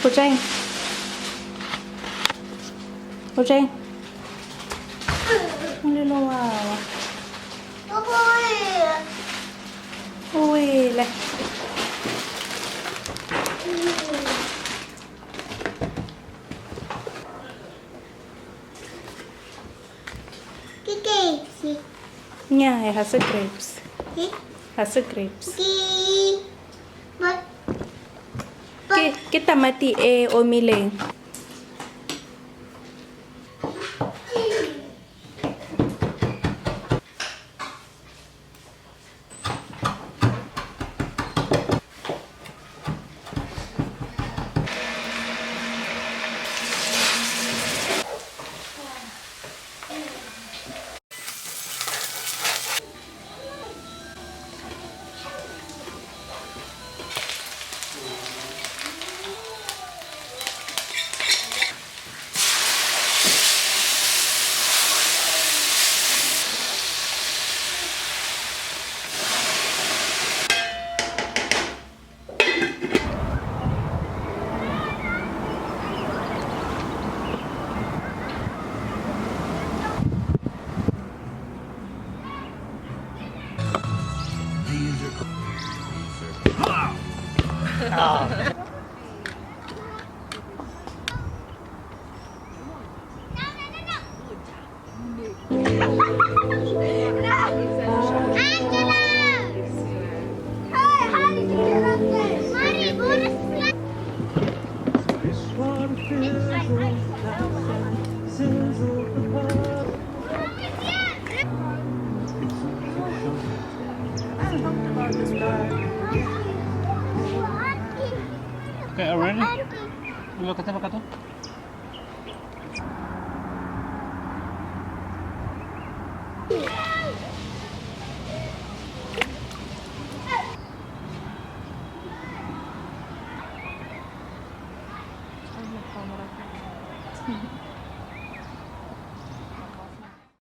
O ja eng? O ja eng? Molelo wa wa. O wele. Ke grapes. Nnyaa, ga se grapes. Ke Ga se grapes. ke ba Ke tamati e omileng. Angela! Hey, how did you get up there? Mari, bonus Okay, already? Look at look at.